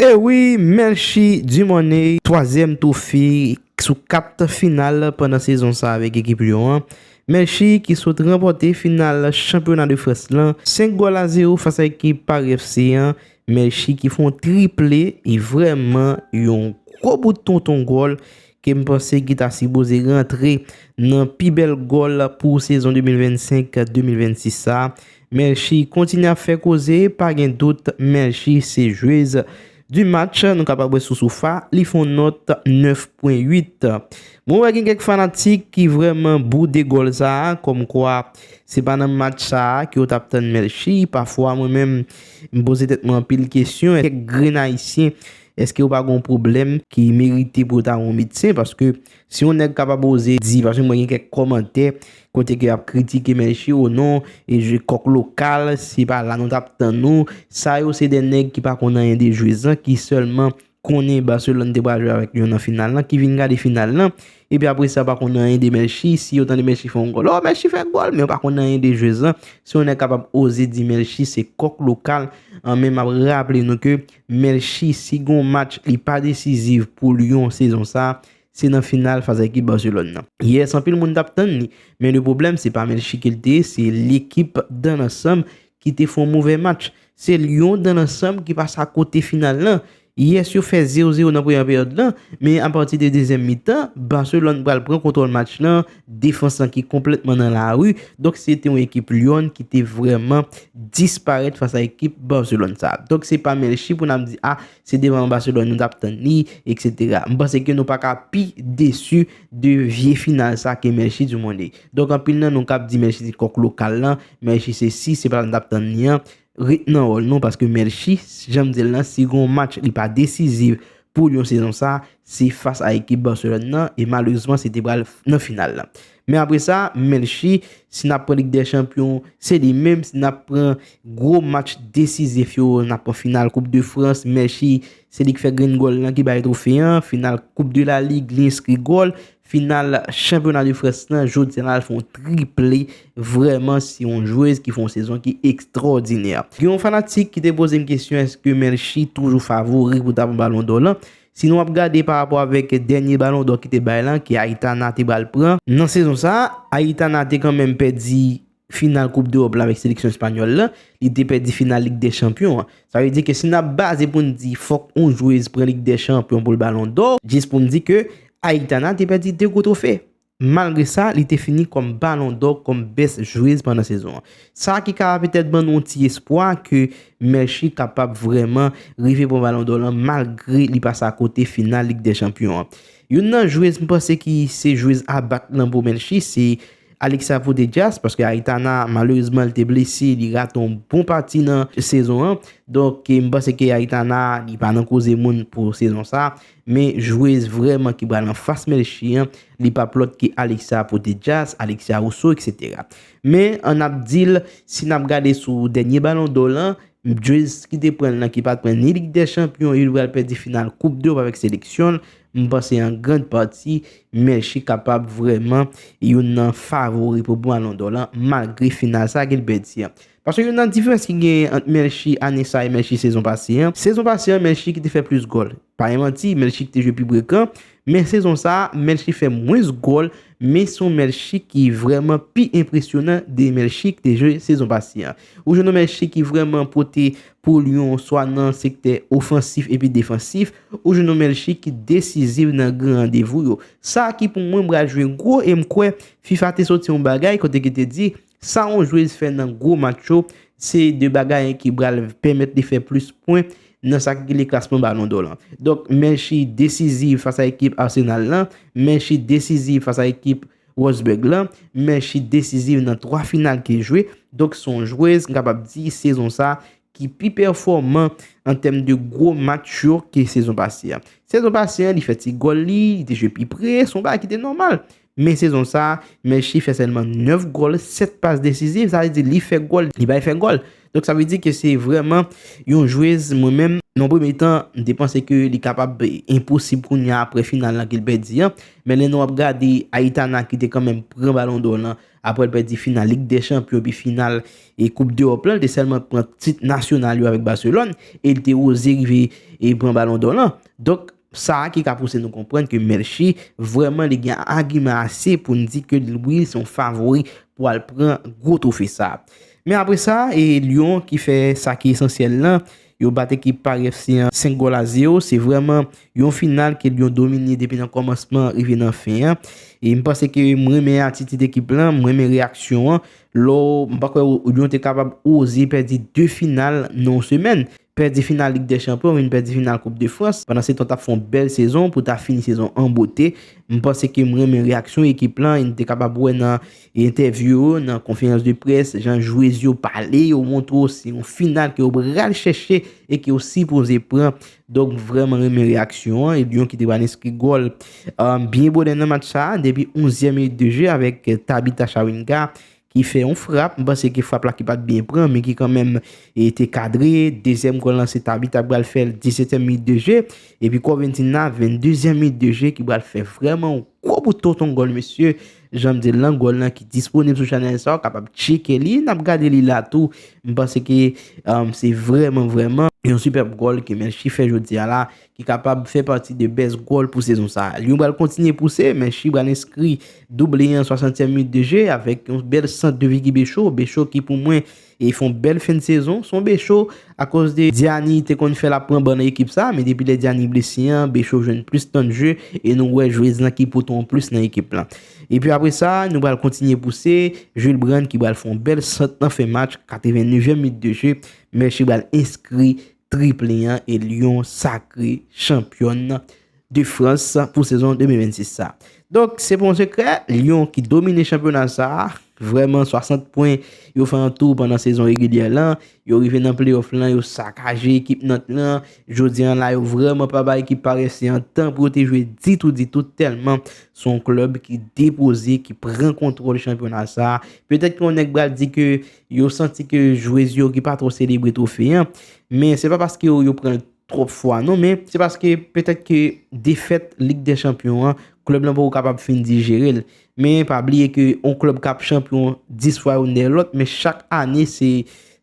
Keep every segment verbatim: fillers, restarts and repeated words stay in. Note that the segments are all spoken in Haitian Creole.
E wi, Melchie Dumornay, twazyèm twofe sou kat final pandan sezon sa avèk ekip Lyon an. Melchie ki sot ranpòte final chanpyona de Frans lan, senk gòl a zewo fas a ekip Paris F C an. Melchie ki fè yon triple, e vrèman yon gwo bout tonton gòl ke m panse ki ta sipoze rantre nan pi bèl gòl pou sezon de mil vennsenk de mil vennsis sa. Melchie kontinye ap fè koze, pa gen dout, Melchie se jwez du match, nou kapab wè sou Soufa, li fè yon nòt nèf pwen uit. Mwen wè gen kèk fanatik ki vrèman boude gòl sa a, kòmkwa se pa nan match sa a ke yo t ap tann Melchie. Pafwa, mwen menm, m poze tèt mwen anpil kesyon, kèk grenn Ayisyen, èske yo pa gen yon pwoblèm ki merite pou yo ta wè yon medsen? Paske si yon nèg kapab oze di, paske mwen gen kèk kòmantè kote ke y ap kritike Melchie, o non, e jwe kòk lokal, se pa la nou t ap tann ou. Sa yo se de nèg ki pa konn anyen de jwez lan, ki sèlman konnen Barcelone te pral jwe avèk Lyon nan final lan, ki vin gade final lan, epi apre sa pa konn anyen de Melchie. Si yo tande Melchie fè yon gòl, o, Melchie fè gòl, men yo pa konn anyen de jwez lan. Si yon nèg kapab oze di Melchie se kòk lokal, an, men m ap raple nou ke Melchie, si gen yon match li pa desiziv pou Lyon sezon sa, se nan final fas a ekip Barcelone nan. Yes, anpil moun t ap tann li, men le pwoblèm, se pa Melchie ke l te ye, se lekip dan lansanm ki te fè yon movè match. Se Lyon dan lansanm ki pase akote final lan. Yes, yo fè zewo zewo nan premyè peryòd lan, men apati de dezyèm mitan, Barcelone pral pran kontwòl match lan, defans lan ki konplètman nan lari. Donk, se te yon ekip Lyon ki te vrèman disparèt fas a ekip Barcelone sa. Donk, se pa Melchie pou n ap di, a, se devan Barcelone nou t ap tann li, etsetera. M panse ke nou pa ka pi desi de vye final sa ke Melchie Dumornay. Donk, anpil nan nou k ap di Melchie se kòk lokal lan, Melchie se si, se pa la n t ap tann li an. Ret nan wòl nou, paske Melchie, jan m di l lan, si gen yon match li pa desiziv pou Lyon sezon sa, se fas a ekip Barcelone nan, e malerezman, se te pral nan final lan. Men apre sa, Melchie, si n ap pran Lig dè Chanpyon, se li menm, si n ap pran gwo match desizif yo, n ap pran final Koup de Frans, Melchie, se li k fè grenn gòl lan ki bay twofe an, final Koup de la Ligue, li enskri gòl, final chanpyona de Frans lan, jodi a la, l fè yon triple. Vrèman, se yon jwez ki fè yon sezon ki ekstwòdinè. Gen yon fanatik ki te poze m kesyon, èske Melchie toujou favori pou ta pran Balon dò lan? Si nou ap gade pa rapò avèk dènye Balon dò ki te bay lan, ke Aitana te pral pran, nan sezon sa, Aitana te kanmenm pèdi final Koup dEwòp la avèk seleksyon espanyòl la, li te pèdi final Lig dè Chanpyon an. Sa vle di ke si n ap baze pou n di fòk yon jwez pran Lig dè Chanpyon pou l Balon dò, jis pou m di ke Aitana te pèdi de gwo twofe. Malgre sa, li te fini kòm Balon dò, kòm best jwez pandan sezon an. Sa ki ka petèt ban nou yon ti espwa ke Melchie kapab vrèman rive pran Balon dò lan, malgre li pase akote final Lig dè Chanpyon an. Youn nan jwez m panse ki se jwez a bat lan pou Melchie, se Alexia Putellas, paske Aitana, malerezman, li te blese, li rate yon bon pati nan sezon an. Donk, m panse ke Aitana, li pa nan koze moun pou sezon sa, men jwez vrèman ki pral anfas Melchie an, li p ap lòt ke Alexia Putellas, Alexia Russo, etsetera. Men, ann ap di l, si n ap gade sou dènye Balon dò lan, jwez ki te pran l lan ki pa t pran ni Lig dè Chanpyon, e li pral pèdi final Koup dEwòp avèk seleksyon l, m panse an grann pati, Melchie kapab vrèman youn nan favori pou Balon dò lan, malgre final sa ke l pèdi an. Paske youn nan diferans ki genyen ant Melchie ane sa e Melchie sezon pase an, sezon pase an, Melchie ki te fè plis gòl. Pa gen manti, Melchie ki te jwe pi frekan, men sezon sa, Melchie fè mwens gòl, men se yon Melchie ki vrèman pi enpresyonan de Melchie ki te jwe sezon pase an. Ou jwenn yon Melchie ki vrèman pote pou Lyon, swa nan sektè ofansif epi defansif, ou jwenn yon Melchie ki desiziv nan gran randevou yo. Sa ki pou mwen pral jwe gwo, e m kwè FIFA te soti yon bagay kote ki te di, sa yon jwez fè nan gwo match yo, se de bagay ki pral pèmèt li fè plis pwen nan sa ki rele klasman Balon dò lan. Donk, Melchie desiziv fas a ekip Arsenal lan, Melchie desiziv fas a ekip Wolfsburg lan, Melchie desiziv nan twa final ke l jwe. Donk, se yon jwez, m kapab di, sezon sa, ki pi pèfòman an tèm de gwo match yo ke sezon pase a. Sezon pase a, li fè ti gòl li, li te jwe pi pre, se yon bagay ki te nòmal. Men sezon sa, Melchie fè sèlman nèf gòl, sèt pas desiziv, sa vle di li fè gòl, li bay fè gòl. Donk sa vle di ke se vrèman yon jwez, mwen menm, nan premye tan, m te panse ke li kapab enposib kounye a apre final lan ke l pèdi an. Men lè nou ap gade Aitana ki te kanmenm pran Balon dò lan, apre l pèdi final Lig dè Chanpyon, epi final e Koup Dewòp lan, li te sèlman pran tit nasyonal yo avèk Barcelone, e li te oze rive e pran Balon dò lan. Donk, sa a ki ka pouse nou konprann ke Melchie, vrèman, li gen agiman ase pou n di ke wi, se yon favori pou al pran gwo twofe sa a. Men apre sa, e Lyon ki fè sa ki esansyèl lan, yo bat ekip Paris F C an senk gòl a zewo. Se vrèman yon final ke Lyon domine depi nan kòmansman rive nan fen an. E m panse ke m renmen atitid ekip lan, m renmen reyaksyon an. Lò, m pa kwè Lyon te kapab oze pèdi de final nan yon semèn. Pèdi final Lig dè Chanpyon, vin pèdi final Koup de Frans. Pandan se tan, w t ap fè yon bèl sezon pou w ta fini sezon an bote. M panse ke m renmen reyaksyon ekip lan, e n te kapab wè nan entèvyou yo, nan konferans de près, jan jwez yo pale, yo montre w se yon final ke yo pral chèche e ke yo sipoze pran. Donk, vrèman renmen reyaksyon an, e Lyon ki te pral enskri gòl, um, byen bonè nan match sa a, depi onzyèm minit de jeu avèk Tabitha Chawinga ki fè yon frap, m panse ke frap la ki pa t byen pran, men ki kanmenm e te kadre. Dezyèm gòl lan, se Tabitha ki pral fè l, disètyèm minit de jeu. Epi Corventina, venndezyèm minit de jeu, ki pral fè vrèman yon gwo bout tonton gòl, mesye. Jan m di l lan, gòl lan ki disponib sou chanèl sa, w kapab tcheke li, n ap gade li la tou. M panse ke, um, se vrèman, vrèman yon sipèb gòl ke Melchie fè jodi a la, ki kapab fè pati de best gòl pou sezon sa a. Lyon pral kontinye pouse, Melchie pral enskri double an swasantyèm minit de jeu avèk yon bèl sant de Vicky Béchot. Béchot ki pou mwen e fè yon bèl fen de sezon. Se yon Béchot akoz de Diani te konn fè l ap pran ban nan ekip sa, men depi lè Diani blese an, Béchot jwenn plis tan de jeu e nou wè jwez lan ki pote yon plis nan ekip lan. Epi apre sa, nou pral kontinye pouse, Jules Brand ki pral fè yon bèl sant nan fen match, katrevennevyèm minit de jeu, Melchie pral enskri triple an e Lyon sakre chanpyòn de Frans pou sezon de mil vennsis sa. Donk, se pa yon sekrè, Lyon ki domine chanpyona sa a, vrèman swasant pwen yo fè an tou pandan sezon regilyè lan, yo rive nan playoff lan, yo sakaje ekip Nantes lan, jodi an la, yo vrèman pa bay ekip Paris F C an tan pou yo te jwe ditou, ditou, tèlman se yon klèb ki depoze, ki pran kontwòl chanpyona sa a. Petèt ke yon nèg pral di ke yo santi ke jwez yo ki pa twò selebre twofe an, men se pa paske yo, yo pran l twòp fwa non, men se paske petèt ke defèt Lig dè Chanpyon an, klèb lan poko kapab fin dijere l. Men pa bliye ke yon klèb k ap chanpyon dis fwa youn dèyè lòt, men chak ane se,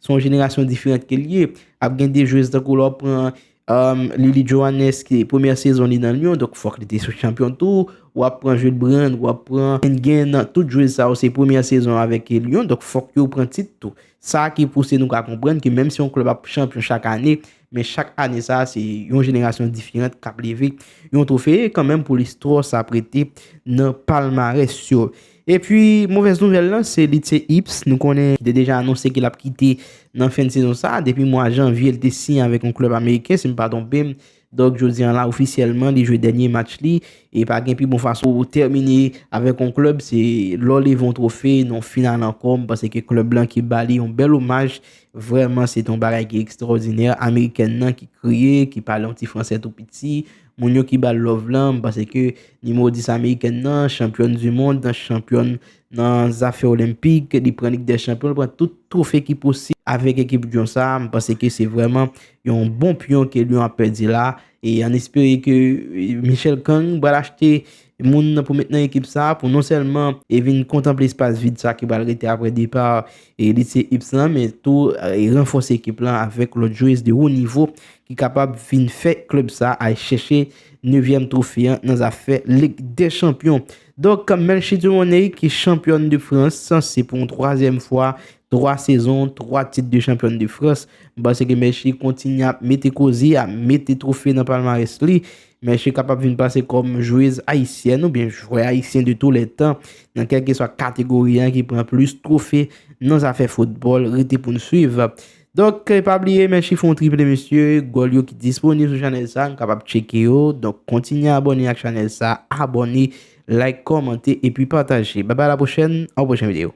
se yon jenerasyon diferan ke l ye. Ap gen de jwez tankou lè w pran, um, Lily Johannes ki premyè sezon li nan Lyon, donk fòk li te sou chanpyon tou. W ap pran Jules Brand, w ap pran Engen, tout jwez sa yo se premyè sezon avèk Lyon, donk fòk yo pran tit tou. Sa ki pouse nou ka konprann ke menm si yon klèb ap chanpyon chak ane, men chak ane sa, se yon jenerasyon diferan k ap leve yon twofe kanmenm pou listwa sa ap rete nan palmarès yo. Epi, movèz nouvèl lan, se Lindsay Epps, nou konnen ki te deja anonse ke l ap kite nan fen de sezon sa. Depi mwa janvye, l te siyen avèk yon klèb ameriken, si m pa twonpe m. Donk, jodi an la, ofisyèlman, li jwe dènye match li. E pa gen pi bon fason pou w tèmine avèk yon klèb, se lè w leve yon twofe nan yon final ankò. M panse ke klèb lan ki ba li yon bèl omaj. Vrèman, se te yon bagay ki ekstwòdinè. Amerikèn nan ki kriye, ki pale yon ti fransè tou piti. Moun yo ki ba l love lan, m panse ke nimewo dis amerikèn nan, chanpyòn di mond, chanpyòn nan zafè olenpik, li pran Lig dè Chanpyon, li pran tout twofe ki posib avèk ekip Lyon sa. M panse ke se vrèman yon bon pyon ke Lyon ap pèdi la. E ann espere ke, e, Michel Kang pral achte moun nan pou met nan ekip sa, pou non sèlman e vin kontanple espas vid sa ki pral rete apre depa e Lindsay Epps lan, men tou e ranfòse ekip lan avèk lòt jwez de wo nivo ki kapab vin fè klèb sa al chèche nevyèm twofe an nan zafè Lig dè Chanpyon. Donk, Melchie Dumornay ki chanpyòn de Frans, se pou yon twazyèm fwa, twa sezon, twa tit de chanpyòn de Frans. M panse ke Melchie kontinye ap mete koze, ap mete twofe nan palmarès li. Melchie kapab vin pase kòm jwez ayisyèn oubyen jwè ayisyen de tou lè tan, nan kèlkeswa kategori an, ki pran plis twofe nan zafè foutbòl, rete pou n swiv. Donk, pa bliye, Melchie fè yon triple, mesye, gòl yo ki disponib sou chanèl sa, n kapab tcheke yo. Donk, kontinye abòne ak chanèl sa, abòne, like, kòmante, epi pataje. Babay, a la pwochèn, a yon pwochen videyo.